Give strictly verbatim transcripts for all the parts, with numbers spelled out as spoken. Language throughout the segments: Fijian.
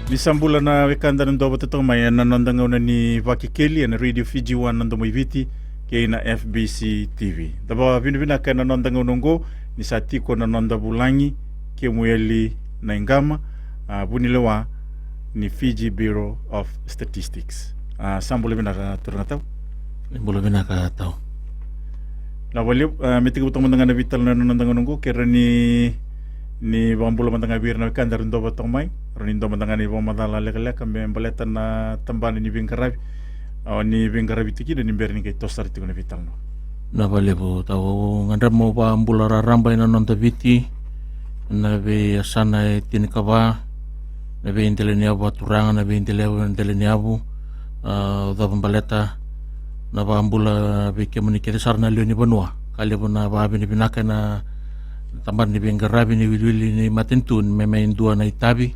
Ni sa bula na wekada na dua vata toka mai ena noda gauna ni Vakekeli ena Radio Fiji One na Domo i Viti kei na F B C T V. Da vakavinavinaka ena noda gauna oqo ni sa tiko na noda vulagi, Kemueli Naiqama, a, vunilewa ni Fiji Bureau of Statistics. A, sa bula vinaka turaga tau. Ni bula vinaka tau. Na valevu, a, me tekivu toka mada ga na veitalanoa ena noda gauna oqo, kerea ni, ni vakabula mada ga vei ira na wekada era dua vata toka mai, ra ni dua mada ga na ivakamacala lekaleka me baleta na tabana ni veiqaravi. A, ni veiqaravi tiko kina ni bera ni qai toso sara tiko na veitalanoa. Na valevu tau, au gadreva meu vakabula raraba ena noda Viti, na veiyasana e tinikava, na veidela ni yavu vakaturaga, na veidela, dela ni yavu, a, au cava baleta na vakabula vei kemuni kece sara na lewe ni vanua. Ka levu na vakavinavinaka ena tabana ni veiqaravi ni wiliwili ni matanitu me mai dua na itavi,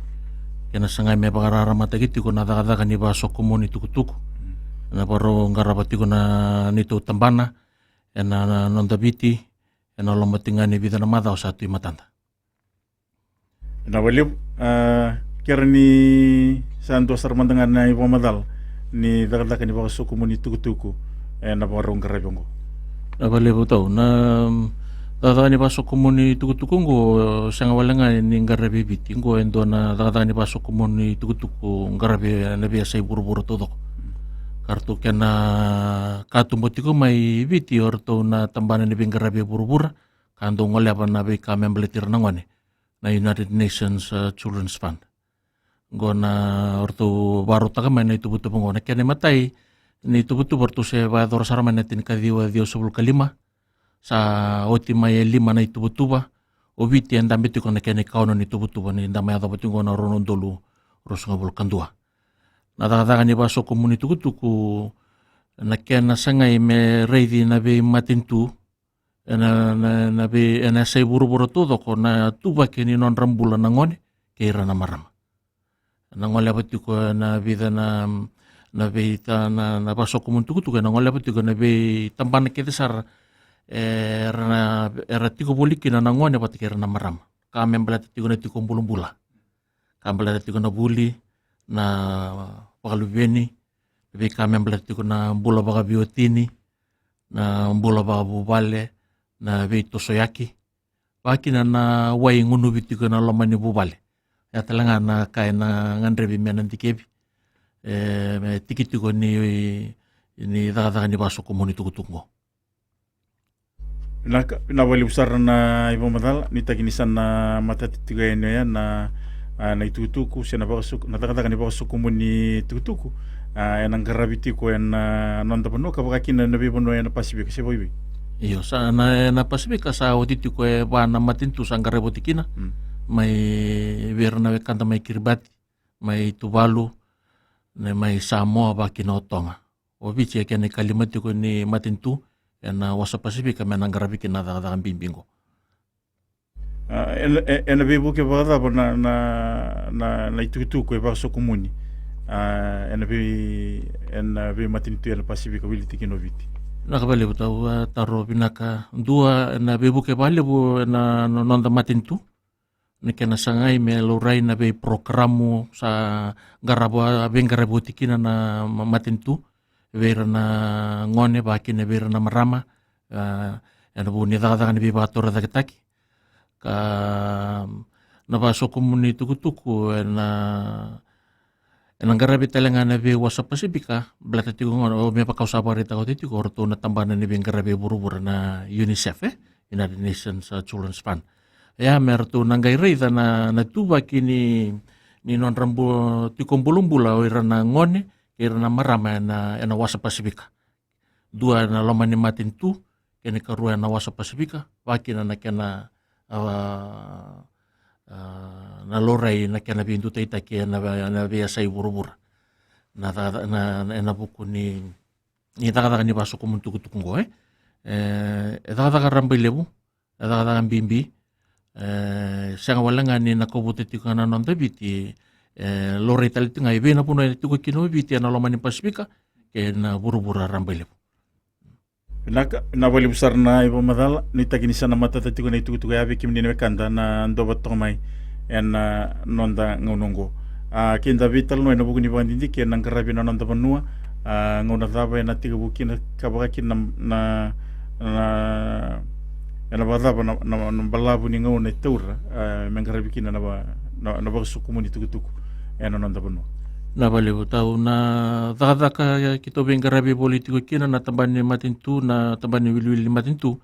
kena sagai me vakararamataki tiko na cakacaka ni vasokomuni tukutuku. Na vakarau qarava tiko na neitou tabana ena, na noda Viti, ena loma tiko ga ni vica na macawa sa tu i matada. Na valevu, a, kerea ni sa dua sara mada ga na ivakamacala ni cakacaka ni vakasokomuni tukutuku ena vakarau qaravi oqo. Na valevu tau, na, mm, cakacaka ni vasokomuni tukutuku oqo, sega wale ga ni qaravi Viti, oqo e dua na cakacaka ni vasokomuni tukutuku qaravi ena veiyasai vuravura taucoko. Ka ratou kena katuba tiko mai Viti o ratou na tabana ni veiqaravi e vuravura, ka dau goleva na veika me baleti ira na gone, na United Nations, a, Children's Fund. Oqo na, o ratou vakarautaka mai na ituvatuva oqo. Na kena imatai ni tuvatuva ratou se vakayacora sara mai na tinikaciwa ciwasagavulu ka lima. Sa oti mai e lima na ituvatuva. O Viti e dabe tiko na kena ikaono ni tuvatuva ni da mai yacova tiko oqo na rua na udolu ruasagavulu ka dua. Na cakacaka ni vasokomuni tukutuku, na kena sagai me raici na veimatanitu ena, na, na vei, ena yasai vuravura taucoko na tuvaki ni nodra bula na gone kei ira na marama. Na goleva tiko ena vica na, na veita, na, na vasokomuni tukutuku, ena goleva tiko ena veitabana kece sara, e, era na, era tiko voli kina na gone vata kei ira na marama. Ka me baleta tiko na tiko bulabula, ka baleta tiko na vuli, na vakaluveni, veika me baleta tiko na bula vakaveiwatini, na bula vakavuvale, na veitosoyaki, vakakina na wai e gunuvi tiko ena loma ni vuvale. Ya tale ga na ka ena gadrevi me na dikevi, e, me tiki tiko ni, ni cakacaka ni vasokomuni tukutuku oqo. Vinaka, vinaka vakalevu sara na ivakamacala, nuitaki ni sa na matata tiko yani oya na, a, na itukutuku se na vakasoko, na cakacaka ni vakasokomuni tukutuku, a, ena qaravi tiko ena noda vanua ka vakakina na veivanua ena Pasifika se vakaivei? Io, sa na, ena Pasifika sa oti tiko e va na matanitu sa qaravi oti kina, mm, mai vei ira na wekada mai Kiribati, mai Tuvalu, ne mai Samoa, vakakina o Toga. O Viti e kena ikalima tiko ni matanitu ena wasa Pasifika me na qaravi kina na cakacaka bibi oqo. A, ena, e, ena veivuke vakacava na, na, na, na itukutuku e vakasokomuni, a, ena vei, ena veimatanitu ena Pasifika wili tiko kina o Viti? Vinaka vakalevu tau, a, taro vinaka. Dua, ena veivuke vakalevu ena no-, noda matanitu, na kena sagai me laurai na veiporokaramu sa qarava, veiqaravi oti kina na ma-, matanitu vei ira na gone, vakakina vei ira na marama, a, ena vuku ni cakacaka ni veivakatorocaketaki. Ka na vasokomuni tukutuku ena, ena qaravi tale ga na veiwasa Pasifika, baleta tiko ga, o, me vaka au sa vakaraitaka oti tiko, o ratou na tabana ni veiqaravi e vuravura na UNICEF, e, United Nations, a, Children's Fund. Ia me ratou na qai raica na, na tuvaki ni, ni nodra bu-, tiko bulabula o ira na gone kei ira na marama ena, ena wasa Pasifika. Dua ena loma ni matanitu, kena ikarua ena wasa Pasifika, vakakina na kena, a, a, na laurai na kena veidutaitaki ena ve-, ena veiyasai vuravura. Na ca-, na, na, ena vuku ni, ni cakacaka ni vasokomuni tukutuku oqo, e. E, e cakacaka rabailevu, e cakacaka bibi, e, sega wale ga ni na kovuta tiko ga na noda Viti, e, laurai tale tiko ga e vei na vanua e tiko kina o Viti ena loma ni Pasifika kei na vuravura rabailevu. Vinaka, vinaka vakalevu sara na ivakamacala, nuitaki ni sa na matata tiko na itukutuku ya vei kemuni na wekada na dua vata toka mai ena noda gauna oqo. A, keda veitalanoa ena vuku ni vakadidike ena qaravi na noda vanua, a, gauna cava ena tekivu kina ka vaka kina na, na, na, ena vakacava na, na, na balavu ni gauna e taura, a, me qaravi kina na, va, na, na vakasokumuni tukutuku ena noda vanua. Na vakalevu tau na cakacaka keitou veiqaravi voli tiko kina na tabana ni matanitu, na tabana ni wiliwili ni matanitu,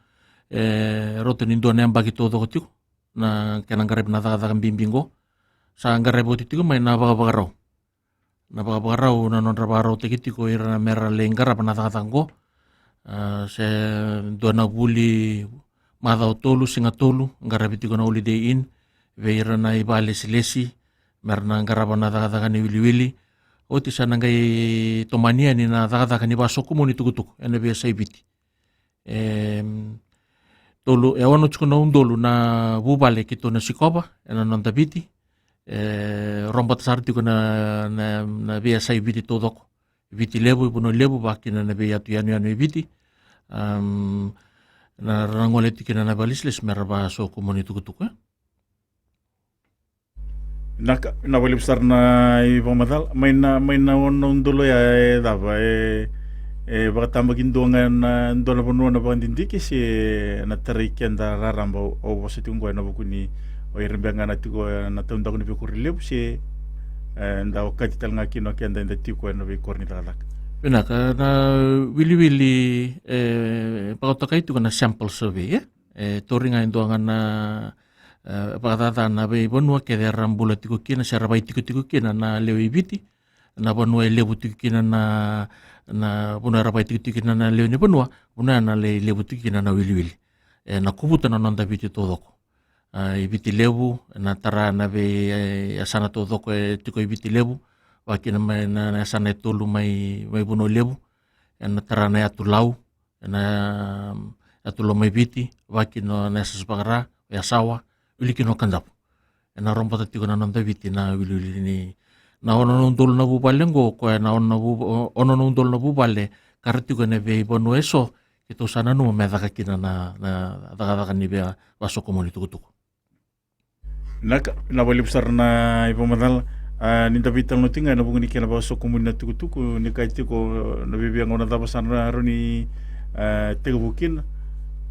e rauta ni dua na yabaki taucoko tiko na kena qaravi na cakacaka bibi qo. Sa qaravi oti tiko mai na vakavakarau. Na vakavakarau na nodra vakarautaki tiko ira mera lai qarava na cakacaka qo. A, se dua na vuli macawa tolu, siga tolu, qaravi tiko na Holiday Inn vei ira na ivakalesilesi mera na qarava na cakacaka ni wiliwili. Oti sa na qai tomani yani na cakacaka ni vakasokumuni tukutuku ena veiyasai Viti. E tolu, e ono tiko na udolu na vuvale keitou na sikova ena noda Viti. E robota sara tiko na, na, na veiyasai Viti taucoko, Viti levu, i vanua levu, vaka kina na veiyatu yanuyanu e Viti. Am, na ra na gole tiko kina na vakalesilesi mera vakasokumuni tukutuku, e. Na ka, na vakalevu sara na ivakamacala mai na, mai na ono na udolu ya, e cava, e, e vakatabakidua ga na dua na vanua na vakadidike, se na tarai keda raraba au, au vosa tiko qo ena vuku ni o ira beka ga na tiko ena taudaku ni veikoro levu, se, e, da okati tale ga kina o keda eda tiko ena veikoro ni cakacaka. Vinaka, na wiliwili, e, vakatokai tiko na sample survey, e? E tauri ga e dua ga na, e, vakacaca na veivanua kece era bula tiko kina, se ra vakaitikotiko kina na lewe i Viti. Na vanua e levu tiko kina na, na vanua era vakaitikotiko kina na lewe ni vanua, vanua ya na lai levu tiko kina na wiliwili. E na kovuta na noda Viti taucoko. A, i Viti levu, na tara na vei, e, yasana taucoko e tiko i Viti levu, vaka kina mai na, na yasana e tolu mai, mai Vanua Levu, e na tara na yatu Lau, ena yatu Lomaiviti, vaka kina na yasayasa vakara, Yasawa, wili kina o Kadavu. Ena robota tiko na noda Viti na wiliwili ni, na ono na udolu na vuvale qo, koya na ono na vu-, ono na udolu na vuvale ka ra tiko ena veivanua eso, keitou sa nanuma me caka kina na, na cakacaka ni via, vakasokomuni tukutuku. Na ka, na vakalevu sara na ivakamacala. A, ni da veitalanoa tiko ga ena vuku ni kena vakasokomuni na tukutuku, ni kaya tiko na viavia gauna cava sa na rawa ni, a, tekivu kina,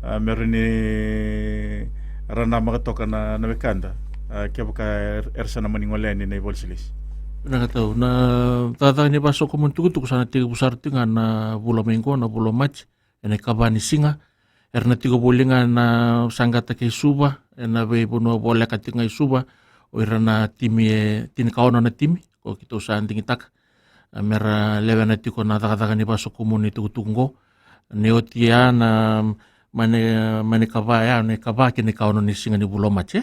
a, me rawa ni ra namaka toka na, na wekada, a, kevaka er-, era sa na mani gole yani na ivakalesilesi. Na ka tau, na cakacaka ni vakasokomuni tukutuku sa na tekivu sara tiko ga na vula mai qo, na vula o Maji, ena ikava ni siga. Era na tiko voli ga ena Saqata kei Suva, ena veivanua voleka tiko ga i Suva, o ira na timi e tinikaono na timi, ko keitou sa digitaka. A, mera lewena tiko na cakacaka ni vakasokomuni tukutuku qo. Ni oti ya na, mai na, mai na ikava ya, na ikava ki na ikaono ni siga ni vula o Maji.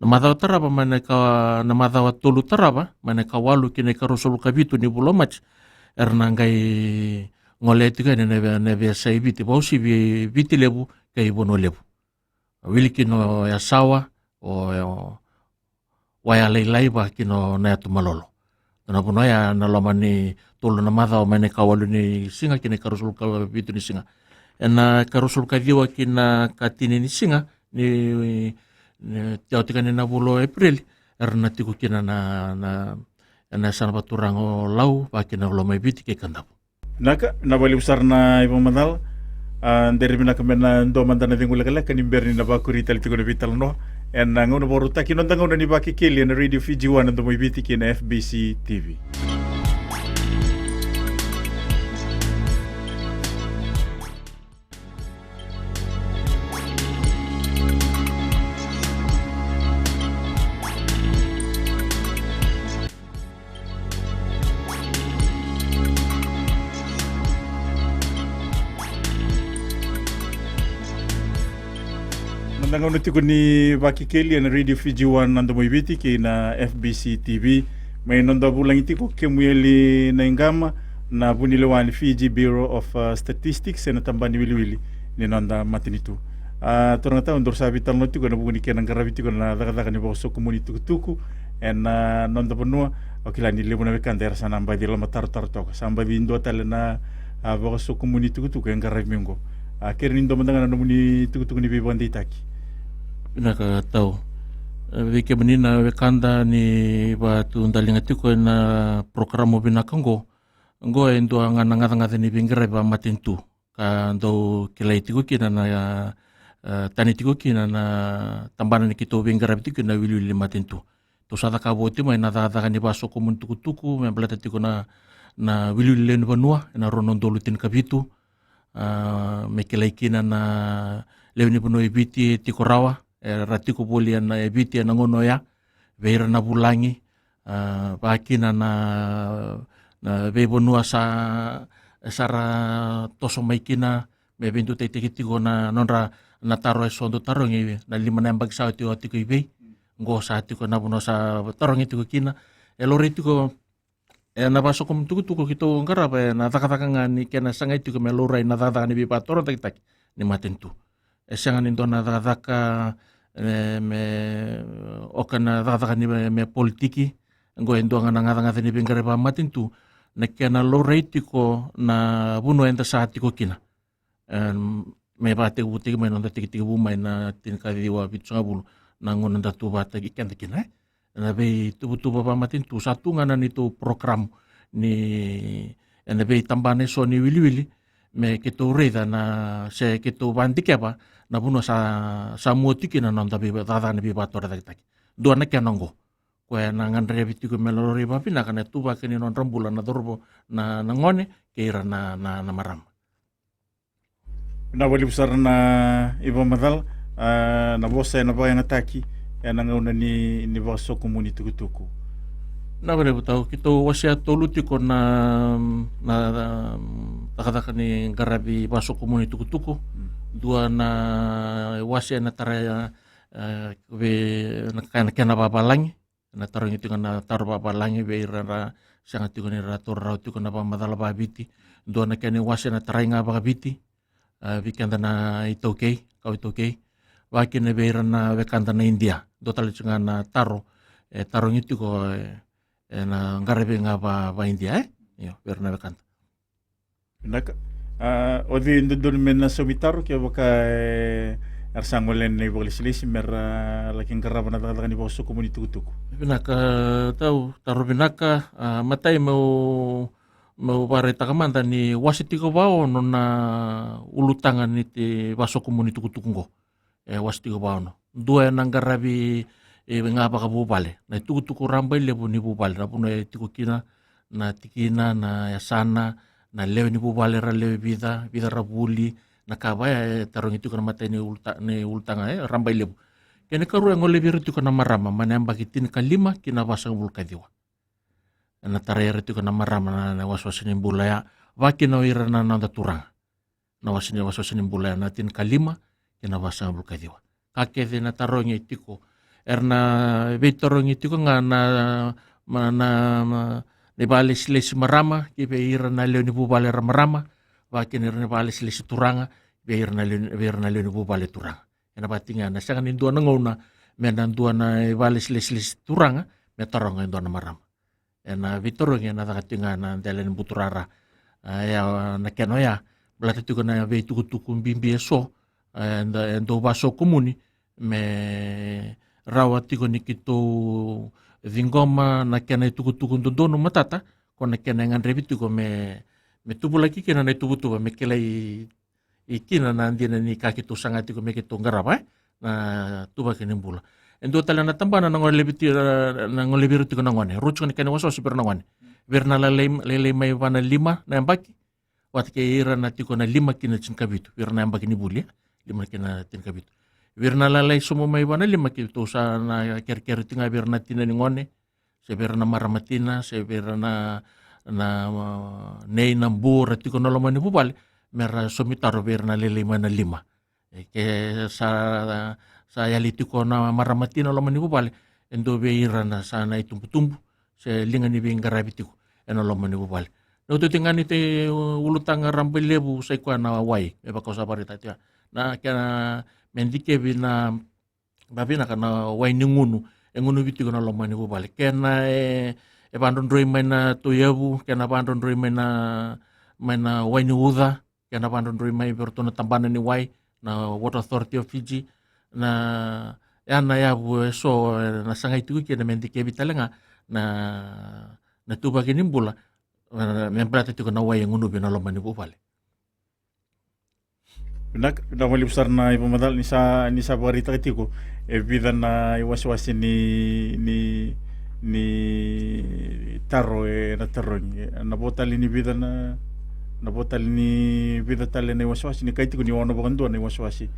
Na macawa tarava, mai na ika-, na macawa tolu tarava, mai na ikawalu ki na ikarua sagavulu ka vitu ni vula o Maji. Era na qai gole tiko yani na vei-, na veiyasai Viti, vakauasivi Viti Levu kei Vanua Levu. Wili kina o Yasawa, o, o Wayalailai, vaka kina o Nayatumalolo. Na vanua ya ena loma ni tolu na macawa, mai na ikawalu ni siga ki na ikarua sagavulu ka vitu ni siga. Ena ikarua sagavulu ka ciwa ki na ikatini ni siga ni, ni, ni oti ga ni na vula o Epereli, era na tiko kina na, na, ena yasana vakaturaga o Lau, vaka kina Lomaiviti kei Kadavu. Na ka, na vakalevu sara na ivakamacala. A, dere vinaka me na dua mada na cegu lekaleka ni bera ni na vakuri tale tiko na veitalanoa ena gauna vakarautaki, noda gauna ni Vakekeli ena Radio Fiji One, na Domo i Viti kei na F B C T V. Noda gauna tiko ni Vakekeli ena Radio Fiji One, na Domo i Viti kei na F B C T V. Mai noda vulagi tiko Kemueli Naiqama, na vunilewa ni Fiji Bureau of, uh, Statistics, ena tabana ni wiliwili ni noda matanitu. A, turaga tau, daru sa veitalanoa tiko ena vuku ni kena qaravi tiko na cakacaka ni vakasokomuni tukutuku ena noda vanua. Au kila ni levu na wekada era sa na baci lomatarotaro toka. Sa baci dua tale na, a, vakasokomuni tukutuku e qaravi mai qo. A, kere ni dua mada ga na nomuni tukutuku ni veivakadeitaki. Vinaka tau. E, vei kemuni na wekada ni vatu daliga tiko ena porokaramu vinaka oqo, oqo e dua ga na gacagaca ni veiqaravi vamatanitu ka dau kilai tiko kina na, e, tani tiko kina na tabana ni keitou veiqaravi tiko kina na wiliwili matanitu. Tou sa cakava oti mai na cakacaka ni vasokomuni tukutuku me baleta tiko na, na wiliwili lewe ni vanua ena rua na udolu tinikavitu. A, me kilai kina na lewe ni vanua e Viti e tiko rawa, era tiko voli ena, e Viti ena gauna oya, vei ira na vulagi, a, vaka kina na, na veivanua sa, sa ra toso mai kina, me veidutaitaki tiko na nodra na taro eso dau tarogi, na lima na yabaki sa oti, o tiko i vei, oqo sa tiko na vanua sa tarogi tiko kina. E laurai tiko, e, na vasokomuni tukutuku keitou qarava, e, na cakacaka ga ni kena sagai tiko me laurai na cakacaka ni veivakatorocaketaki ni matanitu. E sega ni dua na cakacaka, e, me oka na cakacaka ni me, me politiki. Oqo e dua ga na gacagaca ni veiqaravi vamatanitu, na kena laurai tiko na vanua eda sa tiko kina. E, me vakatekivutaki mai na noda tekitekivu mai na tinikaciwa vitusagavulu, na gauna da tu vakataki keda kina, e. Ena veituvatuva vamatanitu sa tu ga na neitou porokaramu ni, ena veitabana eso ni wiliwili, me keitou raica na, se keitou vakadikeva na vanua sa, sa mua tiko kina na noda vei, cakacaka ni veivakatorocaketaki. Dua na kena oqo. Koya na gadrevi tiko me laurai vakavinaka na ituvaki ni nodra bula na cauravou, na, na gone kei ira na, na, na marama. Vinaka vakalevu sara na ivakamacala, a, na vosa ena vakayagataki ena gauna ni, ni vasokomuni tukutuku. Vinaka vakalevu Tau, keitou wasea tolu tiko na, na, na cakacaka ni qaravi vasokomuni tukutuku. Mm. Dua na wase ena tarai, e, vei na kena, kena vavalagi. Ena tarogi tiko na taro vavalagi vei ira era sega tiko ni ra taura rawa tiko na vakamacala vakaviti. Dua na kena iwase na tarai ga vakaviti, a, vei keda na iTaukei, kawa iTaukei. Vaka kina vei ira na wekada na Idia. Dua tale tiko ga na taro e tarogi tiko, e, ena qaravi ga va, va Idia, e? Io, vei ira na wekada. Vinaka. A, o cei dodonu me na saumi taro kevaka, e, era sa gole na ivakalesilesi me ra laki qarava na cakacaka ni vakasokomuni tukutuku? Vinaka Tau, taro vinaka. A, matai meu, meu vakaraitaka mada ni wase tiko vaono na ulutaga ni ti vasokomuni tukutuku qo. E wase tiko vaono. Dua ena qaravi, e, ga vakavuvale. Na itukutuku rabailevu ni vuvale. Na vanua e tiko kina, na tikina, na yasana, na lewe ni vuvale ra lewe vica, vica ra vuli, na ka vaya e tarogi tiko na matai ni uluta-, ni ulutaga, e, rabailevu. Kena ikarua e golevi ira tiko na marama, mai na yabaki tinikalima ki na vasagavulu kaciwa. Ena tarai ira tiko na marama na, na wasewase ni bula ya. Vaka kina o ira na noda turaga. Na wase ni, wasewase ni bula ya na tinikalima ki na vasagavulu kaciwa. Ka kece na tarogi tiko. Era na veitarogi tiko ga na, ma, na, ma, na ivakalesilesi marama, ki vei ira na lewe ni vuvale ra marama, vaka kina ira na ivakalesilesi turaga, vei ira na lewe, vei ira na lewe ni vuvale turaga. Ena vakatiki ga na sega ni dua na gauna, me na dua na ivakalesilesi turaga, me taroga e dua na marama. Ena veitarogi ena caka tiko ga na dela ni buturara. A, ia, na kena oya, baleta tiko na veitukutuku bibi eso, e, da, e dau vasokomuni, me rawa tiko ni keitou ciqoma na kena itukutuku dodonu matata, ko na kena e gadrevi tiko me, me tuvulaki kina na ituvatuva, me kilai i kina na dina ni ka keitou saga tiko me keitou qarava, e? Na tuvaki ni bula. E dua tale na tabana na golevi ti-, na golevi ira tiko na gone. Rua tiko na kena wasewase vei ira na gone. Vei ira na lailai, lailai mai va na lima na yabaki. Vata kei ira na tiko na lima ki na tinikavitu. Vei ira na yabaki ni vuli, e? Lima ki na tinikavitu. Vei ira na lailai sobu mai va na lima keitou sa na kerekere tiko ga vei ira na tina ni gone. Se vei ira na marama tina, se vei ira na, na, a, nei na bu ra tiko na loma ni vuvale, me ra saumi taro vei ira na lailai mai na lima. E ke sa, sa yali tiko na marama tina loma ni vuvale, e dua vei ira na sa na itubutubu, se liga ni veiqaravi tiko, ena loma ni vuvale. Na iotioti ga ni te ulutaga rabailevu sa i koya na wai, me vaka au sa vakaraitaka tiko. Na kena me dikevi na vavinaka na wai ni gunu, e gunuvi tiko na loma ni vuvale. Kena e, e vadrodroi mai na toiyavu, kena vadrodroi mai na, mai na wai ni uca, kena vadrodroi mai vei iratou na tabana ni wai, na Water Authority of Fiji, na, ya na yavu eso, e, na sagai tiko kina me dikevi tale ga na, na ituvaki ni bula, e, me baleta tiko na wai e gunuvi na loma ni vuvale. Vinaka, vinaka vakalevu sara na ivakamacala. Ni sa, ni sa vakaraitaka tiko e vica na iwasewase ni, ni, ni taro e na tarogi. E, na vo tale ni vica na, na vo tale ni vica tale na iwasewase, ni kai tiko ni ono vakadua na iwasewase,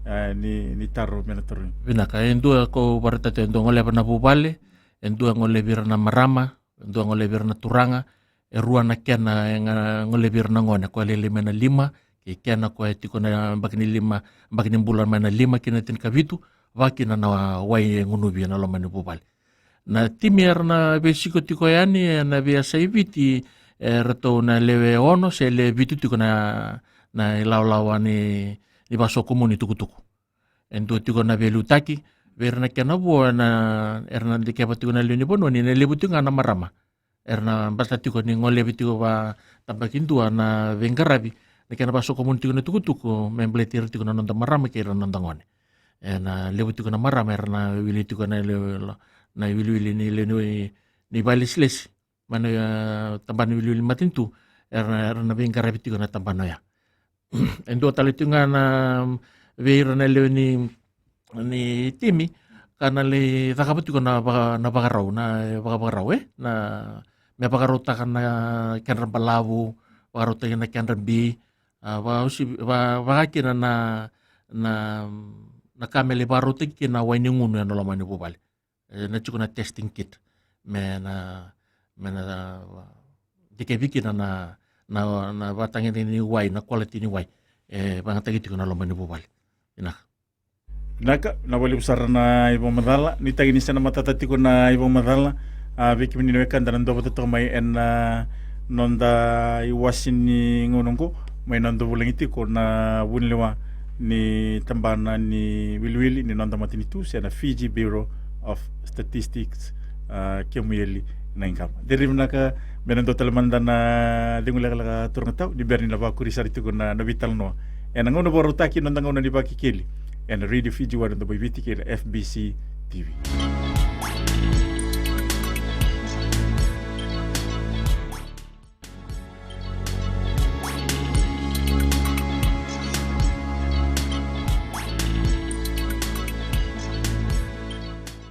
e, ni, ni taro me na tarogi. Vinaka, e dua ko vakaraitaka, e dua golevi ira na vuvale, e dua golevi ira na marama, e dua golevi ira na turaga, e rua na kena e ga golevi ira na gone, koya lailai mai na lima, kei kena koya e tiko na yabaki ni lima, yabaki ni bula mai na lima ki na tinikavitu, vaka kina na wai e gunuvi e na loma ni vuvale. Na timi era na veisiko tiko yani e na veiyasai Viti, e ratou na lewe ono se lewe vitu tiko na, na ilawalawa ni, ni vakasokumuni tukutuku. E dua tiko na veiliutaki, vei ira na kena vo, e na, era na dikeva tiko na lewe ni vanua ni na levu tiko ga na marama. Era na baleta tiko ni golevi tiko vakatabakidua na veiqaravi, na kena vakasokumuni tiko na tukutuku, me baleti ira tiko na noda marama kei ira na noda gone. E na levu tiko na marama, era na wili tiko na lewe, na iwiliwili ni lewe ni, ni vakailesilesi mai na, e, tabana ni wiliwili ni matanitu, era, era na veiqaravi tiko na tabana oya. E dua tale tiko ga na, vei ira na lewe ni, ni timi, ka na lai cakava tiko na vaka, na vakarau, na vakavakarau, e, na, me vakarautaka na kedra balavu, vakarautaki na kedra bi, a, vakausi, va, vaka kina na, na, na ka me lai vakarautaki kina na wai ni gunu e na loma ni vuvale. E na tiko na testing kit me na, me na dikevi kina na, na, na vakatagedegede ni wai, na quality ni wai e vakayagataki tiko na loma ni vuvale. Vinaka. Vinaka, vinaka vakalevu sara na ivakamacala. Nuitaki ni sa na matata tiko na ivakamacala, a, vei kemuni na wekada na duavata toka mai e na, a, noda iwase ni gauna oqo, mai na noda vulagi tiko na vunilewa ni tabana ni wiliwili ni noda matanitu se na Fiji Bureau of Statistics, a, Kemueli Naiqama. Deri vinaka, me na dua tale mada na cegu lekaleka, turaga tau, ni bera ni na vakuri sara tiko na, na veitalanoa e na gauna vakarautaki, noda gauna ni Vakekeli e na Radio Fiji One, Domo i Viti kei na F B C T V.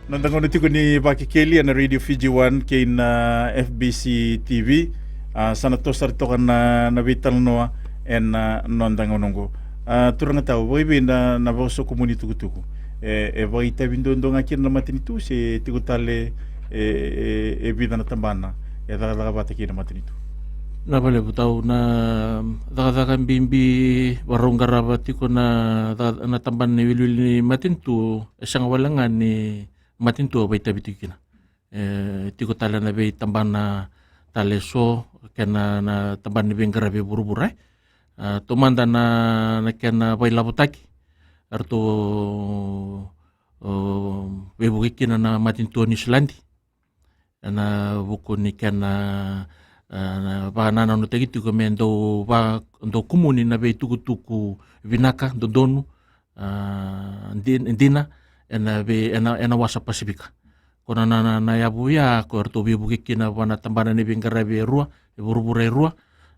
Noda gauna tiko ni Vakekeli e na Radio Fiji One kei na F B C T V. A, sa na toso sara toka na, na veitalanoa e na, a, noda gauna oqo. A, turaga tau, vakaivei na, na vakasokumuni tukutuku? E, e vakaitavi duadua ga kina na matanitu se tiko tale e, e, e vica na tabana e cakacaka vata kei na matanitu? Vinaka vakalevu tau, na cakacaka bibi vakarau qarava tiko na, na tabana ni wiliwili ni matanitu, e sega wale ga ni matanitu e vakaitavi tiko kina. E tiko tale na veitabana tale eso, kei na, na tabana ni veiqaravi e vuravura, e. A, taumada na, na kena vakailavotaki eratou, o, veivuke kina na matanitu o Niusiladi e na vuku ni kena, e, na vakanananutaki tiko me dau va, dau kumuni na veitukutuku vinaka, dodonu, a, di, dina e na vei, e na, e na wasa Pasifika. Ko na, na, na, na yavu oya ko eratou veivuke kina vua na tabana ni veiqaravi e rua, e vuravura e rua.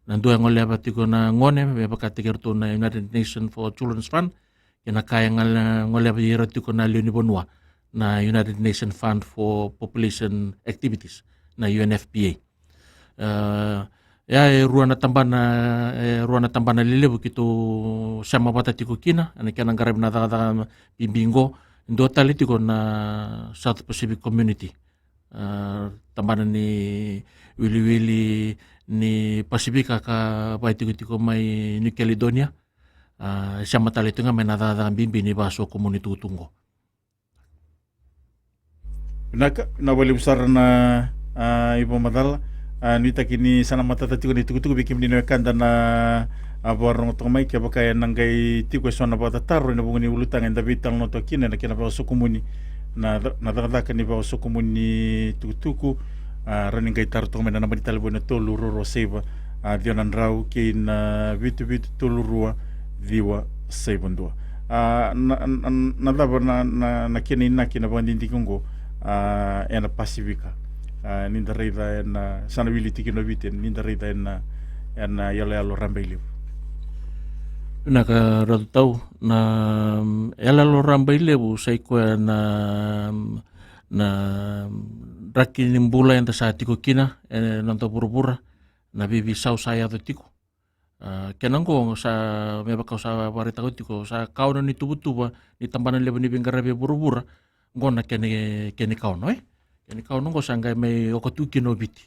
Na dua e goleva tiko na gone, me vakataki eratou na United Nations for Children's Fund, kei na ka e gole, goleva ira tiko na lewe ni vanua, na United Nations Fund for Population Activities, na U N F P A. E, ia, e rua na tabana, e rua na tabana lelevu keitou sema vata tiko kina e na kena qaravi na cakacaka bibi oqo. Dua tale tiko na South Pacific Community, e, tabana ni wiliwili ni Pasifika ka vakaitikotiko mai New Caledonia. E, sema tale tiko ga mai na cakacaka bibi ni vakasokumuni tukutuku oqo. Vinaka, vinaka vakalevu sara na, a, ivakamacala. A, nuitaki ni sa na matata tiko na itukutuku vei kemuni na wekada na, a, vakarorogo toka mai. Kevaka e na qai tiko eso na vakatataro e na vuku ni ulutaga eda veitalanoa toka kina e na kena vakasokumuni na, na cakacaka ni vakasokumuni tukutuku, a, rawa ni qai taro toka mai na naba ni talevoni na tolu rua rua saiva, a, ciwa na drau kei na vitu vitu tolu rua ciwa saiva dua. A, na, na, na cava na, na, na kena inaki na vakadidike oqo, a, ena Pasifika. A, ni da raica ena, sa na wili tiko kina o Viti, ni da raica ena, ena yaloyalo rabailevu. Vinaka Ratu Tau, na, mm, yaloyalo rabailevu sa i koya na, mm, na, mm, draki ni bula eda sa tiko kina, e, noda vuravura, na veiveisau sa yaco tiko. A, kena oqo sa, me vaka au sa vakaraitaka tiko, sa kaono ni tuvatuva ni tabana levu ni veiqaravi e vuravura, oqo na kena, kena kaono, e? Kena kaono oqo sa qai mai oka tu kina o Viti.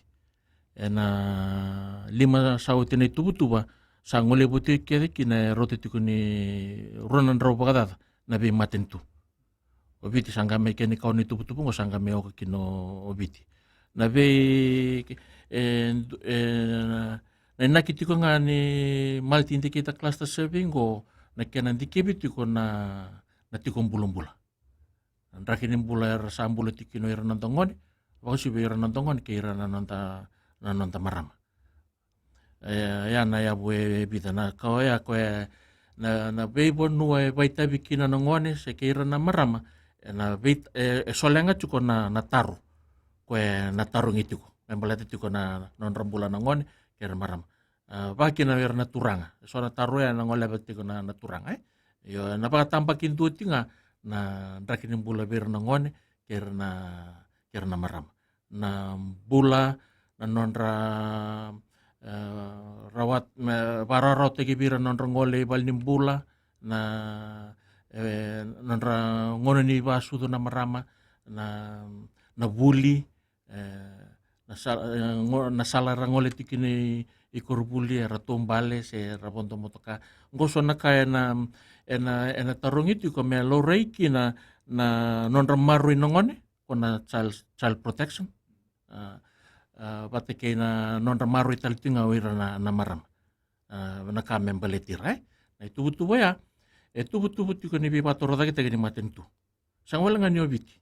Ena lima sa oti na ituvatuva, sa gole voti kece kina e rauta tiko ni rua na drau vakacaca na veimatanitu. O Viti sa qai mai kena kaono ni tuvatuva oqo sa qai mai oka kina o Viti. Na vei, e, e, na inaki tiko ga ni multi indicator cluster survey oqo, na kena dikevi tiko na, na tiko bulabula. Na draki ni bula era sa bula tiko kina o ira na noda gone, vakauasivi o ira na noda gone kei ira na noda, na noda marama. E, ya na yavu e, e vica na ka oya, koya na, na veivanua e vakaitavi kina na gone se kei ira na marama, e, na vei, e, e solega tiko na, na taro. Koya na tarogi tiko. Me baleta tiko na, na nodra bula na gone kei ira na marama. A, vaka kina o ira na turaga. E so na taro ya na goleva tiko na, na turaga, e? Io, na vakatabakidua tiko ga na draki ni bula vei ira na gone kei ira na, kei ira na marama. Na bula, na nodra, e, rawat-, me, vakarawarawataki vei ira na nodra gole i valenibula, na, e, nodra gauna ni vakasucu na marama, na, na vuli, e, na sala, e, go-, na sala era gole tiko kina i, i koronivuli, era taubale se era vodo motoka. Oqo so na ka ena, ena, ena tarogi tiko me laurai kina na, na nodra maroroi na gone, ko na child, child protection. A, a, vata kei na nodra maroroi tale tiko ga o ira na, na marama. A, na ka me baleti ira, e? Na ituvatuva ya, e tuvatuva tiko ni veivakatorocaketaki ni matanitu. Sega wale ga ni o Viti.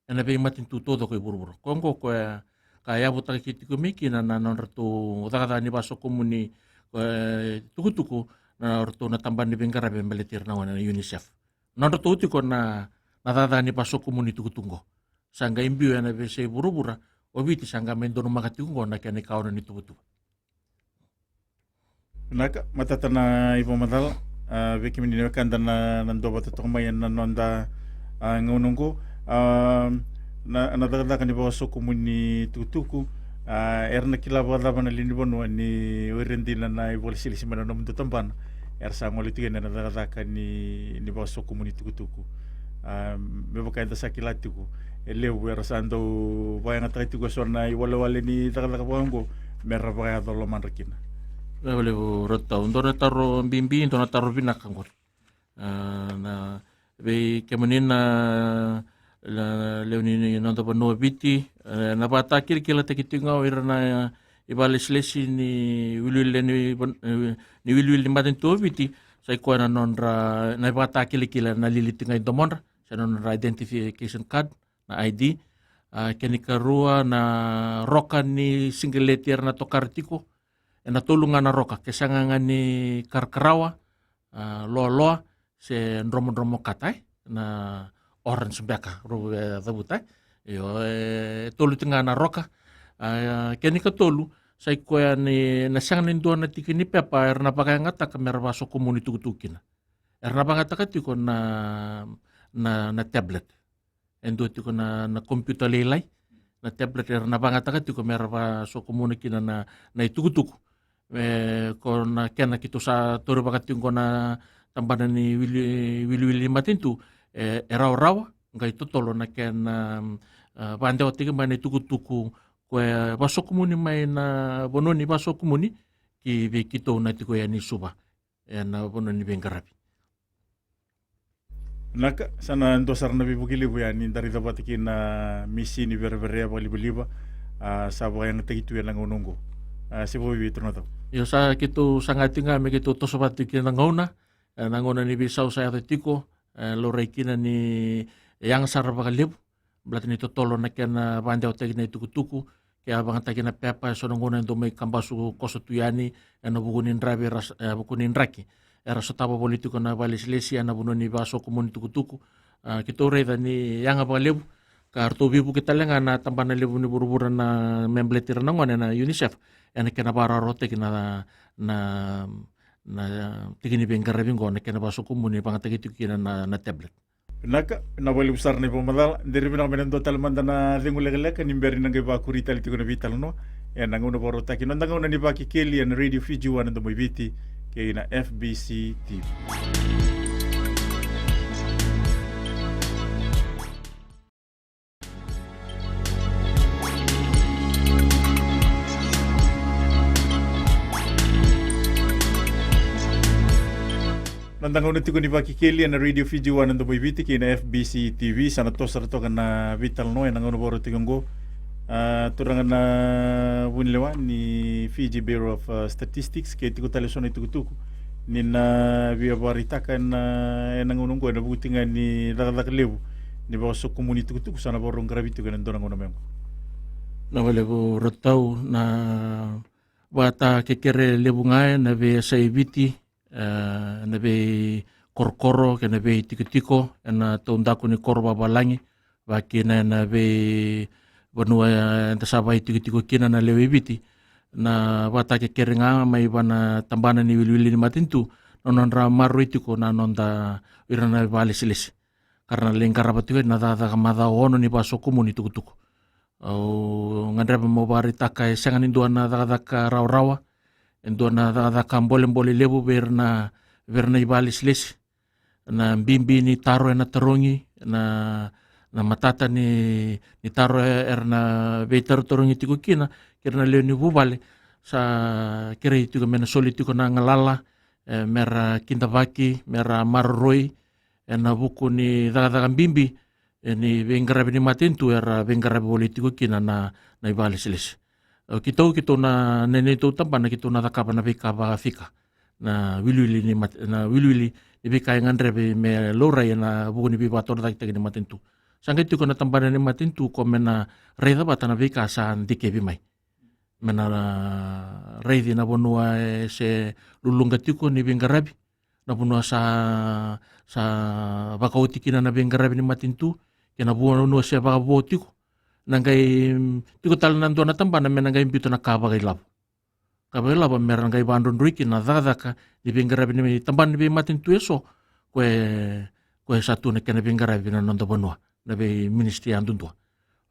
Ena veimatanitu taucoko i vuravura. Ko oqo koya ka yavutaki tiko mai kina na, na nodratou cakacaka ni vakasokomuni, e, tukutuku, na nodratou na tabana ni veiqaravi me baleti ira na gone, na UNICEF. Nodratou tiko na, na cakacaka ni vakasokomuni tukutuku oqo. Sa qai biu ena veiyasai vuravura, o Viti sa qai mai donumaka tiko oqo na kena ikaono ni tuvatuva. Vinaka, matata na ivakamacala, a, vei kemuni na wekada na, na duavata toka mai ena noda, a, gauna oqo. A, na, na cakacaka ni vakasokomuni tukutuku, a, era na kila vakacava na lewe ni vanua ni o ira dina na ivakalesilesi mai na nomudou tabana era sa gole tiko ena cakacaka ni, ni vakasokomuni tukutuku. A, me vaka eda sa kila tiko, e levu era sa dau vakayagataka tiko e so na iwalewale ni cakacaka vaka oqo me ra vakayaco lomadra kina. Vinaka vakalevu Ratu Tau. Dua na taro bibi, dua na taro vinaka oqori. A, na, vei kemuni na, na lewe ni, ni noda vanua o Viti, e, na vakatakilakilataki tiko ga o ira na, e, ivakalesilesi ni wiliwili ni van-, e, ni wiliwili ni matanitu o Viti, sa i koya na nodra, na ivakatakilakila na lili tiko ga i domodra, se na nodra identification card, na I D. A, kena ikarua na roka ni siqeleti era na tokara tiko, ena tolu ga na roka, ke sega ga ni karakarawa, a, loaloa, se dromodromo kata, e? Na orange beka, rau e cavuta, e? Io, e tolu tiko ga na roka. A, kena ikatolu, sa i koya ni, na sega ni dua na tiki ni pepa era na vakayagataka me ra vakasokomuni tukutuku kina. Era na vakayagataka tiko na, na, na tablet. E dua tiko na, na kompiuta lailai, na tablet era na vakayagataka tiko me ra vakasokomuna kina na, na itukutuku. E, ko na kena keitou sa taurivaka tiko na tabana ni wili, wiliwili ni matanitu, e, e rawarawa, qai totolo na kena, a, vakadewataki mai na itukutuku ko e vakasokomuni mai na vanua ni vakasokomuni ki vei keitou na tiko yani i Suva, ena vanua ni veiqaravi. Vinaka, sa na dua sara na veivuke levu ya ni da raica vata kei na misini vereverea vakalivaliva, a, sa vakayagataki tu ena gauna oqo. A, se vakaevei Turaga Tau? Io, sa keitou saga tiko ga me keitou toso vata tiko kina na gauna, ena gauna ni veisau sa yaco tiko, e, laurai kina ni yaga sara vakalevu, baleta ni totolo na kena vakadewataki na itukutuku, ke a vakayagataki na pepa, e so na gauna e dau mai kabasu koso tu yani, ena vuku ni dravi, ras-, e, vuku ni draki. era sotava voli tiko na vakalesilesi ena vanua ni vasokumuni tukutuku. A, keitou raica ni yaga vakalevu ka ratou veivuke tale ga na tabana levu ni vuravura na me baleti ira na gone na UNICEF ena kena vakarautaki na, na, na tiki ni veiqaravi oqo, na kena vasokumuni vagataki tiko kina na, na tablet. Vinaka, vinaka vakalevu sara na ivakamacala. Deri vinaka me na dua tale mada na cegu lekaleka ni bera ni na qai vakuri tale tiko na veitalanoa ena gauna vakarautaki, na noda gauna ni Vakekeli ena Radio Fiji One, na Domo i Viti, kei na FBC TV. Noda gauna tiko ni Vakekeli ena Radio Fiji One, na Domo i Viti, kei na FBC TV. Sa na toso sara toka na veitalanoa ena gauna vakarautaki oqo. A, turaga na vunilewa ni Fiji Bureau of, uh, Statistics, ke tiko tale eso na itukutuku ni na via vakaraitaka ena, ena gauna oqo ena vuku tiko ga ni cakacaka levu ni vakasokumuni tukutuku sa na vakarau qaravi tiko ena dua na gauna mai oqo. Vinaka vakalevu Ratau. Na vakatakekere levu ga ena veiyasai Viti, e, ena veikorokoro kei na veitikotiko ena taudaku ni koro vavalagi, vakakina ena veivanua, e, eda sa vakaitikotiko kina na lewe i Viti. Na vakatakekere ga mai vua na tabana ni wiliwili ni matanitu na nodra maroroi tiko na noda, ira na vakalesilesi ka ra na lai qarava tiko na cakacaka macawa ono ni vakasokumuni tukutuku. Au gadreva meu vakaraitaka e sega ni dua na cakacaka rawarawa, e dua na cakacaka bolebole levu vei ira na, vei ira na ivakalesilesi. Na bibi ni taro ena tarogi, na, na matata ni, ni taro e, era na veitarotarogi tiko kina kei ira na lewe ni vuvale. Sa kerei tiko me na soli tiko na galala, e, me ra kidavaki, me ra maroroi ena vuku ni cakacaka bibi, e, ni veiqaravi ni matanitu era veiqaravi voli tiko kina na, na ivakalesilesi. E, keitou, keitou na, na neitou tabana keitou na cakava na veika vakafika, na wiliwili ni mat-, na wiliwili ni veika e gadrevi me laurai ena vuku ni veivakatorocaketaki ni matanitu. Sa qai tiko na tabana ni matanitu ko me na raica vata na veika sa dikevi mai, me na raici na vanua e se luluqa tiko ni veiqaravi, na vanua sa, sa vakaoti kina na veiqaravi ni matanitu, kei na vanua se vakavo tiko. Na qai, mm, tiko tale na dua na tabana me na qai biuta na ka vakailavo, ka vakailavo me ra qai vakadrodroi kina na cakacaka ni veiqaravi ni tabana ni veimatanitu eso, ko e, ko e sa tu na kena veiqaravi na noda vanua, na veiministri yadudua.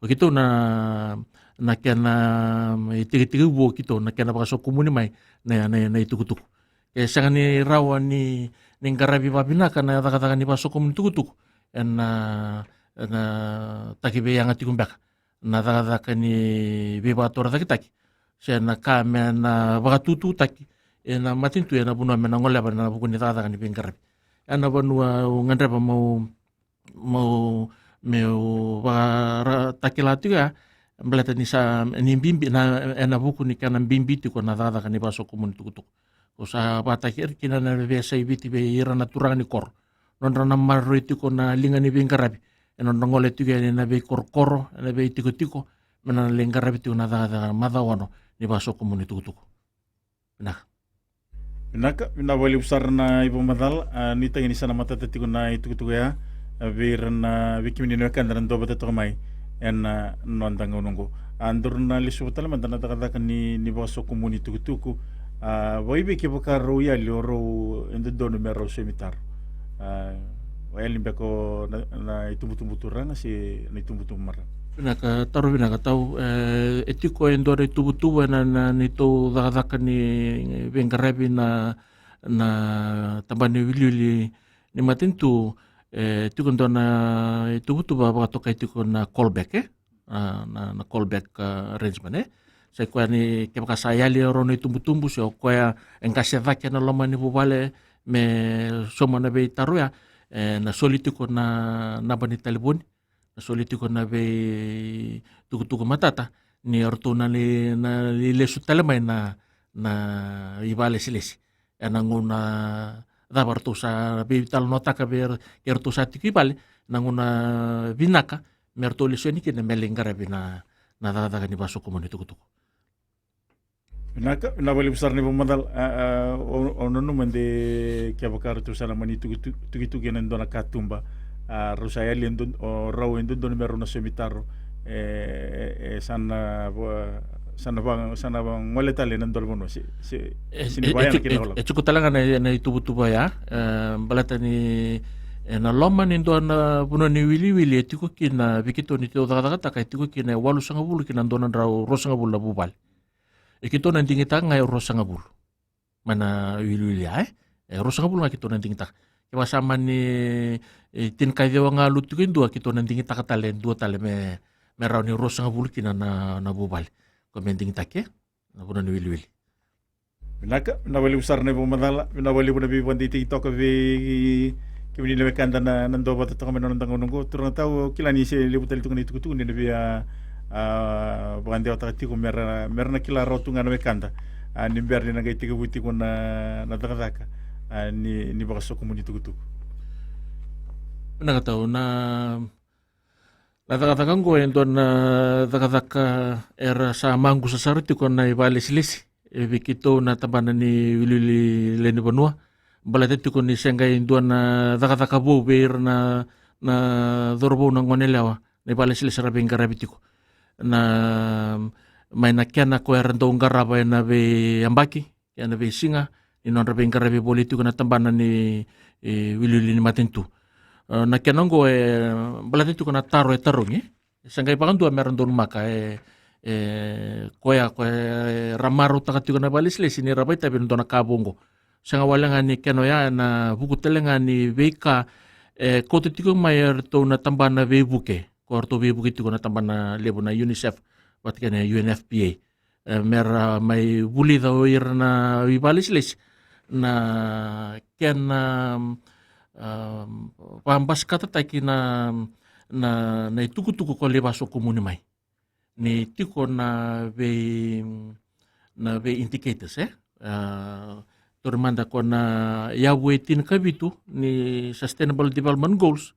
O keitou na, na kena, mm, itikitiki vou keitou na kena vakasokumuni mai na, na, na itukutuku. E sega ni rawa ni, ni qaravi vakavinaka na cakacaka ni vakasokumuni tukutuku ena, ena taki veiyaga tiko beka na cakacaka ni veivakatorocaketaki se na ka me na vakatututaki ena matanitu ena vanua me na goleva ena vuku ni cakacaka ni veiqaravi. Ena vanua au gadreva meu, meu, meu vakatakila tiko ya, baleta ni sa, ni bibi, na, ena vuku ni kena bibi tiko na cakacaka ni vakasokumuni tukutuku. Ko sa vakataki ira kina na veiyasai Viti vei ira na turaga ni koro, nodra na maroroi tiko na liga ni veiqaravi, e nodra gole tiko yani ena veikorokoro, ena veitikotiko, me na lai qaravi tiko na cakacaka macawa ono ni vakasokumuni tukutuku. Vinaka. Vinaka, vinaka vakalevu sara na ivakamacala. A, nuitaki ni sa na matata tiko na itukutuku ya, a, vei ira na, vei kemuni na wekada na duavata toka mai ena, a, noda gauna oqo. A, daru na lesuva tale mada na cakacaka ni, ni vakasokumuni tukutuku. A, vakaivei kevaka rau yali o rau e dodonu me rau saumi taro. A, o yali beka o na, na itubutubu turaga se na itubutubu marama? Vinaka, taro vinaka Tau. E, e tiko e dua na itubutubu ena, na neitou cakacaka ni veiqaravi na, na tabana ni wiliwili ni matanitu. E tiko e dua na itubutubu vakatokai tiko na callback, e? A, na, na callback, a, arrangement, e? Sa i koya ni kevaka sa yali o rau na itubutubu se o koya e qase cake ena loma ni vuvale me sauma na veitaro ya, e, na soli tiko na naba ni talevoni, na soli tiko na veitukutuku matata ni o ratou na lai, na lai lesu tale mai na, na ivakalesilesi. Ena gauna cava ratou sa veitalanoataka vei ira, ke ratou sa tiko i vale, na gauna vinaka me ratou lesu yani kina me lai qaravi na, na cakacaka ni vakasokumuni tukutuku. Vinaka, vinaka vakalevu sara na ivakamacala. A, a, au, au nanuma de kevaka ratou sa na mani tuki, tuki, tukituki ena dua na katuba, a, rau sa yali e dua, o rau e dodonu me rau na somi taro, e, e, e sa na va, sa na va, sa na va gole tale ena dua na vanua. Se, se, e, se ni e, vaya e, na kena e, lakolako. E tiko tale ga na, na ituvatuva ya, e, baleta ni, e, na loma ni dua na vanua ni wiliwili e tiko kina, vei keitou ni tou cakacakataka, e tiko kina e walusagavulu ki na dua na drau ruasagavulu na vuvale. E keitou na digitaka ga e ruasagavulu. Mai na wiliwili ya, e? E ruasagavulu ga keitou na digitaka. Kevaka sa mani, e, tinikaciwa ga lutu tiko e dua, keitou na digitaka tale, dua tale me, me rawa ni ruasagavulu kina na, na vuvale. Ko me digitaki, e? Na vanua ni wiliwili. Vinaka, vinaka vakalevu sara na ivakamacala, vinaka vakalevu na veivakadeitaki toka vei kemuni na wekada na, na duavata toka mai na noda gauna oqo. Turaga tau, au kila ni se levu tale tiko na itukutuku ni na via, a, vakadewataka tiko mera, mera na kila rawa tu ga na wekada. A, ni bera ni na qai tekivu tiko na, na cakacaka, a, ni, ni vakasokomuni tukutuku. Vinaka tau, na, na cakacaka oqo e dua na cakacaka era sa maqusa sara tiko na ivakalesilesi, e vei keitou na tabana ni wiliwili lewe ni vanua. Baleta tiko ni se qai dua na cakacaka vou vei ira na, na cauravou na gonelewa, na ivakalesilesi era veiqaravi tiko. Na, mai na kena ko era dau qarava ena veiyabaki, kei na veisiga, ni nodra veiqaravi voli tiko na tabana ni, e, wiliwili ni matanitu. E, na kena oqo e baleta tiko na taro e tarogi, e se qai vakadua mera donumaka, e, e, koya, koya era marautaka tiko na ivakalesilesi ni ra vakaitavi ena dua na ka vou oqo. Sega wale ga ni kena oya, ena vuku tale ga ni veika e kauta tiko mai e ratou na tabana veivuke, ko ratou veivuke tiko na tabana levu na UNICEF vata kei na UNFPA. E, mera mai vulica o ira na ivakalesilesi na kena, a, vakabasikataki na, na, na itukutuku ko lai vakasokomuni mai. Ni tiko na vei, na vei indicators, e? A, tauri mada ko na yavu e tinikavitu ni Sustainable Development Goals,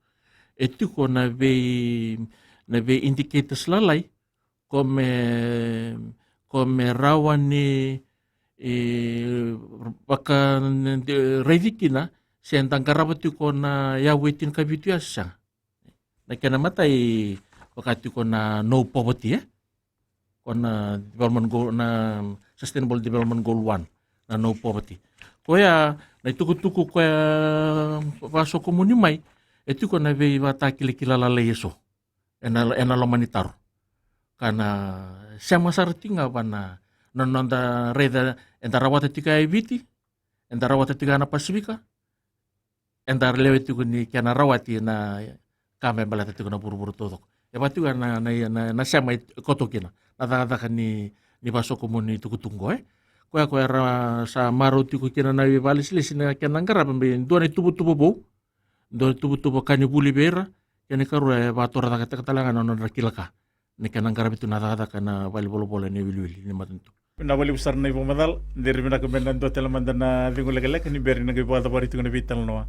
e tiko na vei, na vei indicators lalai, ko me, ko me rawa ni, e, vaka, ne, de, raici kina se da qarava tiko na yavu e tinikavitu ya se sega. Na kena matai, vaka tiko na no poverty, e? Ko na development goal, na Sustainable Development Goal one, na no poverty. Koya, na itukutuku koya vakasokomuni mai, e tiko na veivakatakilakila lalai eso ena, ena loma ni taro. Ka na sema sara tiko ga va na, na noda raica, eda rawata tiko ya e Viti, eda rawata tiko ya na Pasifika, eda lewe tiko ni kena rawati na ka me baleta tiko na vuravura taucoko. E vaka tiko ya na, na, na, na sema e koto kina na cakacaka ni, ni vakasokomuni tukutuku qo, e? Koya, koya era sa marau tiko kina na ivakalesilesi na kena qarava me dua na ituvatuva vou, dua na ituvatuva ka ni vuli vei ira, kena ikarua e vakatorocaketaka tale ga na nodra kila ka ni kena qaravi tu na cakacaka ena valenivolavola ni wiliwili ni matanitu. Vinaka vakalevu sara na ivakamacala. Dere vinaka me na dua tale mada na cegu lekaleka ni bera ni na qai vakacavari tiko na veitalanoa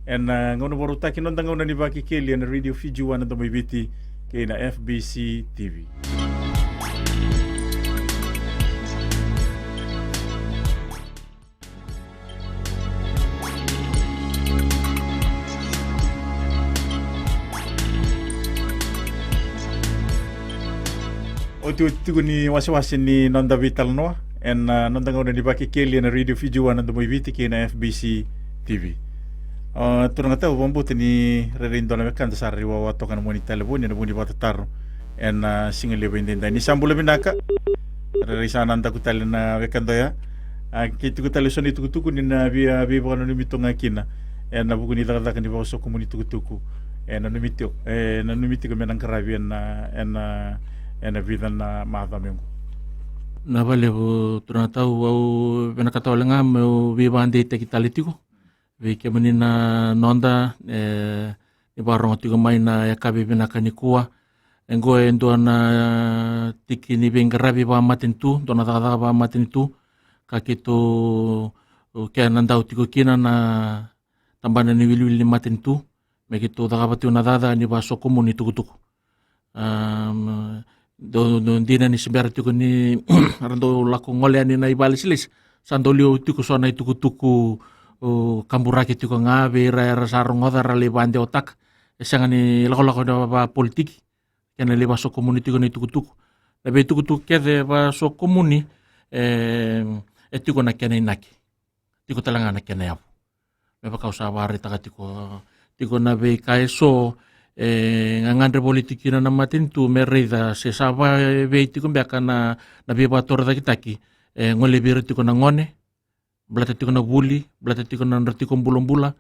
ena gauna vakarautaki, noda gauna ni Vakekeli ena Radio Fiji One, na Domo i Viti, kei na FBC TV. Otioti tiko ni wasewase ni noda veitalanoa ena, a, noda gauna ni Vakekeli ena Radio Fiji One, na Domo i Viti, kei na FBC TV. A, turaga tau, vakabauta ni rairai dua na wekada sa rairai wawa toka ena mua ni talevoni ena vuku ni vakatataro ena, a, siga levu edaidai. Ni sa bula vinaka. Rairai sa na daku tale na wekada oya. A, ke tiko tale eso na itukutuku ni na via veivakananumi toka ga kina ena vuku ni cakacaka ni vakasokomuni tukutuku, e nanumi tiko, e nanumi tiko me na qaravi ena, ena, ena vica na macawa mai oqo. Vinaka vakalevu turaga tau, au vinakata wale ga meu veivakadeitaki tale tiko vei kemuni na noda, e, ni vakarogo tiko mai na yakavi vinaka nikua. E qo e dua na tiki ni veiqaravi vakamatanitu, dua na cakacaka vakamatanitu ka keitou kena dau tiko kina na tabana ni wiliwili ni matanitu, me keitou cakava tiko na cakacaka ni vakasokomuni tukutuku. Am, dou dina ni se bera tiko ni ra dou lako gole yani na ivalesilesi, sa dau liu tiko so na itukutuku kaburaki tiko ga vei ira era sa rogoca, ra lai vadewataka. E sega ni lakolako na vapolitiki, kena lai vasokomuni tiko na itukutuku. Na veitukutuku kece vasokomuni, e tiko na kena inaki, tiko tale ga na kena yavu. Me vaka au sa vakaraitaka tiko, tiko na veika eso e gagadre voli tiko kina na matanitu me raica se sa vavei tiko beka na veivatorocaketaki e golevi ira tiko na gone, baleta tiko na vuli, baleta tiko na nodra tiko bulabula,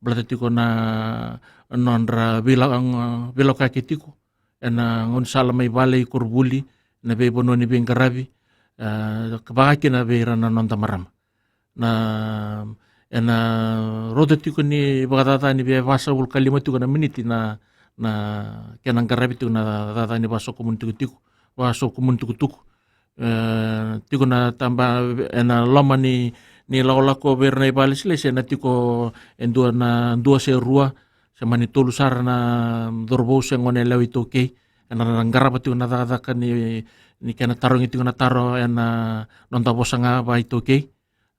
baleta tiko na nodra veilakoyaki tiko ena gaunisala mai vale i koronivuli, na veivanua ni veiqaravi, vakakina vei ira na noda marama. Na ena rauta tiko ni vakacacani via vasagavulu ka lima tiko na miniti na kena qaravi tiko na cacani vasokomuni tikotiko, vasokomuni tukutuku. E tiko na taba ena loma ni lakolako vei ira na ivalesilesi, ena tiko e dua na dua se rua se mani tolu sara na cauravou se gone yalewa iTaukei ena qarava tiko na cakacaka ni kena tarogi tiko na taro ena noda vosa ga vaItaukei,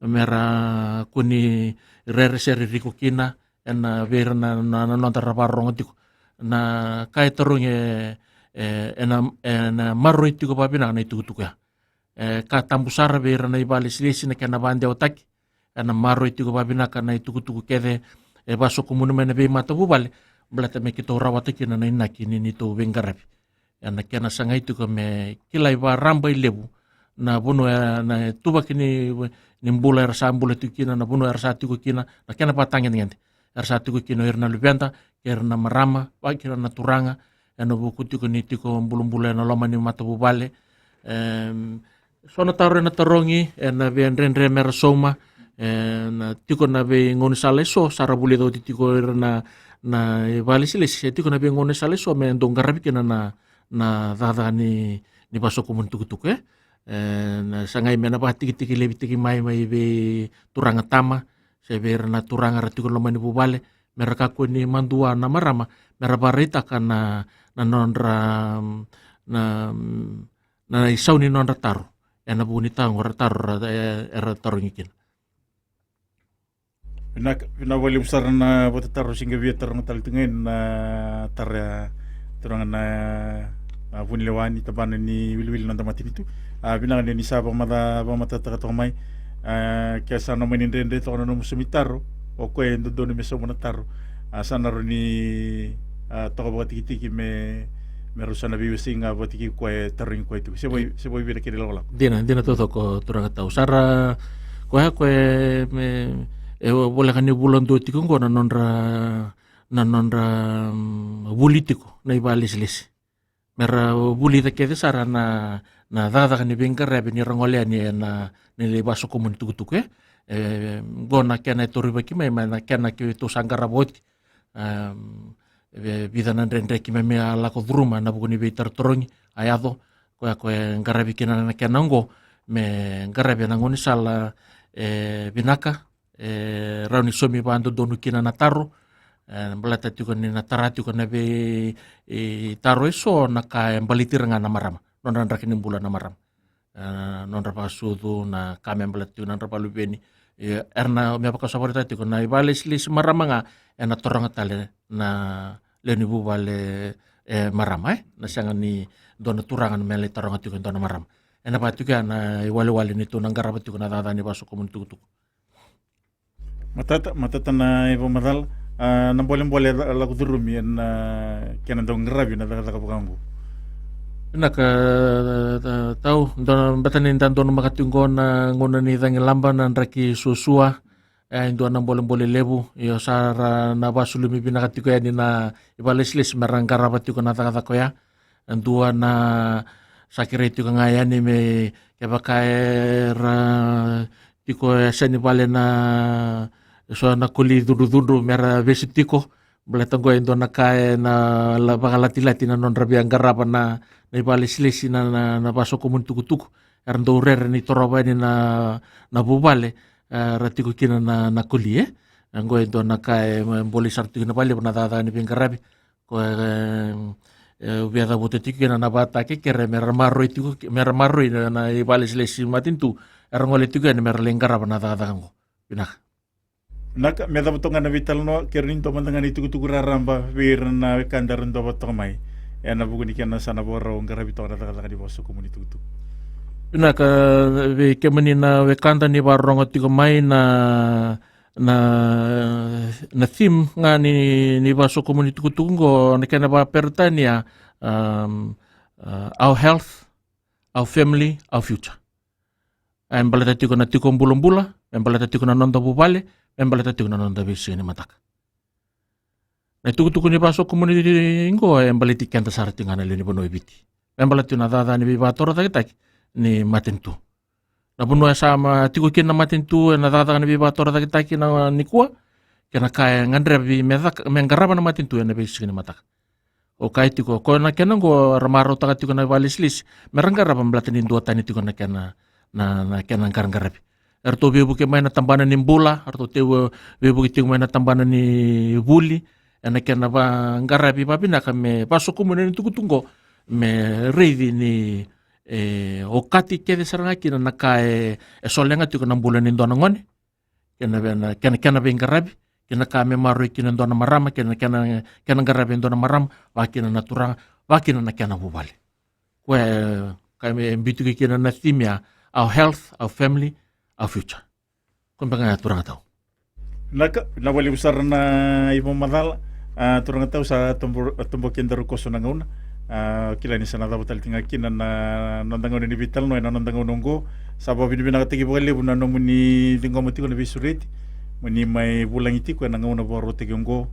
me ra kua ni rere se ririko kina ena vei ira na noda ra vakarorogo tiko. Na ka e tarogi ena maroroi tiko vakavinaka na itukutuku ya. E ka tabu sara vei ira na ivalesilesi na kena vadewataki, ena maroroi tiko vakavinaka na itukutuku kece e vasokomuni mai na veimatavuvale, baleta me keitou rawata kina na inaki ni neitou veiqaravi. Ena kena sagai tiko me kilai vakaraba i levu na vanua ena ituvaki ni bula era sa bula tiko kina, na vanua era sa tiko kina, na kena vakatagedegede era sa tiko kina o ira na luveda kei ira na marama, vakakina na turaga, ena vuku tiko ni tiko bulabula ena loma ni matavuvale. E so na taro ena tarogi, ena veidredre me ra sauma, ena tiko na veigaunisala eso sa ra vulica oti tiko ira na ivalesilesi, e tiko na veigaunisala eso me dou qaravi kina na cakacaka ni vasokomuni tukutuku. E na sagai me na vakatikitiki levitaki mai mai vei turaga tama se vei ira na turaga ra tiko loma ni vuvale, me ra kakua ni madua na marama me ra vakaraitaka na nodra na na isau ni nodra taro ena vuku ni taro era tarogi kina. Vinaka, vinaka vakalevu sara na vakatataro. Siga via taroga tale tu ga na taro ya, turaga na vunilewa ni tabana ni wiliwili na noda matanitu. A vinaka ni sa vakamatatataka toka mai. A ke sa na mai ni dredre toka na nomu saumi taro, o koya e dodonu me sauma na taro, a sa na rawa ni toka vakatikitiki me me rau sa na veiwasei ga vakatikitiki koya e tarogi koya tiko se vei vei na kena ilakolako. Dina, dina taucoko turaga tau. Sa ra koya koya e voleka ni vula dua tiko oqo na nodra na nodra vuli tiko na ivalesilesi me ra vulica kece sara na na cakacaka ni veiqaravi ni ra gole yani ena ni lai vasokomuni tukutuku. E oqo na kena e torivaki mai mai na kena keitou sa qarava oti. E vica na dredre keimami a lako curuma ena vuku ni veitarotarogi a yaco. Koya koya e qaravi kina na kena oqo me qaravi ena gaunisala e vinaka, e rawa ni saumi vakadodonu kina na taro. E baleta tiko ni na tara tiko na veitaro eso na ka e baleti ira ga na marama, nodra draki ni bula na marama. E nodra vakasucu, na ka me baleta tiko na nodra vakaluveni. Era na me vakasavaritaka tiko na ivalesilesi marama ga ena taroga tale na lewe ni vuvale e marama, e na sega ni dua na turaga na me lai taroga tiko e dua na marama. Ena vaka tiko ya na iwalewale ni tou na qarava tiko na cakacaka ni vasokomuni tukutuku. Matata, matata na ivakamacala. A na bolebole e lako curumi ena kena dau qaravi na cakacaka vaka oqo. Vinaka tau, dua na beta ni da donumaka tiko oqo na gauna ni cagilaba, na draki suasua. E dua na bolebole levu, io sa ra na vakasulumi vinaka tiko yani na ivalesilesi me ra qarava tiko na cakacaka oya. E dua na sa kerei tiko ga yani me kevaka era tiko e yasa ni vale na eso na koli cudrucudru me ra vesu tiko. Baleta oqo e dua na ka ena vakalatilati na nodra via qarava na ivalesilesi na vasokomuni tukutuku. Era dau rere ni torova yani na vuvale era tiko kina na koli. E oqo e dua na ka e bolei sara tiko na vakalevu na cakacaka ni veiqaravi. Ko e E, au via cavuta tiko kina na vata kekere me ra maroroi tiko, me ra maroroi na, na ivakalesilesi matanitu era gole tiko yani me ra lai qarava na cakacaka oqo. Vinaka. Vinaka, me cava toka ga na veitalanoa, kere ni dua mada ga na itukutuku raraba vei ira na wekada era dua vata toka mai ena vuku ni kena sa na vakarau qaravi toka na cakacaka ni vakasokumuni tukutuku. Vinaka, vei kemuni na wekada ni vakarorogo tiko mai, na, na, na theme ga ni, ni vakasokumuni tukutuku oqo, na kena vakaperitania, um, uh, our health, our family, our future. E baleta tiko na tiko bulabula, e baleta tiko na noda vuvale, e baleta tiko na noda veisiga ni mataka. Na itukutuku ni vakasokumuni oqo e baleti keda sara tiko ga na lewe ni vanua e Viti. E baleta tiko na cakacaka ni veivakatorocaketaki ni matanitu. Na vanua e sa mai tiko kina na matanitu ena cakacaka ni veivakatorocaketaki na nikua, kei na ka e gadrevi me caka, me qarava na matanitu ena veisiga ni mataka. Au kaya tiko, ko na kena oqo era marautaka tiko na ivakalesilesi me ra qarava baleta ni duatani tiko na kena, na, na kena qaraqaravi. Eratou veivuke mai na tabana ni bula, eratou tiko, veivuke tiko mai na tabana ni vuli, ena kena vaqaravi vavinaka me vakasokumuni na itukutuku oqo, me raici ni, e, okati kece sara ga kina na ka e, e solega tiko na bula ni dua na gone, kei na vei, na, kei na, kei na veiqaravi, kei na ka me maroroi kina e dua na marama, kei na, kei na, kei na qaravi e dua na marama, vakakina na turaga, vakakina na kena vuvale. Koya e, ka me biu tiko kina na theme ya, our health, our family, our future. Koya beka ga ya, turaga tau. Vinaka, vinaka vakalevu sara na ivakamacala. A, turaga tau, sa tobo, tobo kedaru koso na gauna. A, kila ni sa na cava tale tiko ga kina na noda gauna ni veitalanoa ena noda gauna oqo. Sa vakavinavinakataki vakalevu na nomuni ciqoma tiko na veisureti mo ni mai vulagi tiko ena gauna vakarautaki oqo.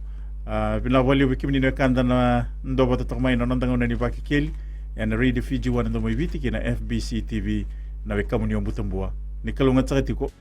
A, vinaka vakalevu vei kemuni na wekada na dua vata toka mai ena noda gauna ni Vakekeli ena Radio Fiji One, Domo i Viti, kei na F B C T V, na wekamuni o Butabua. Ni kalougata saka tiko.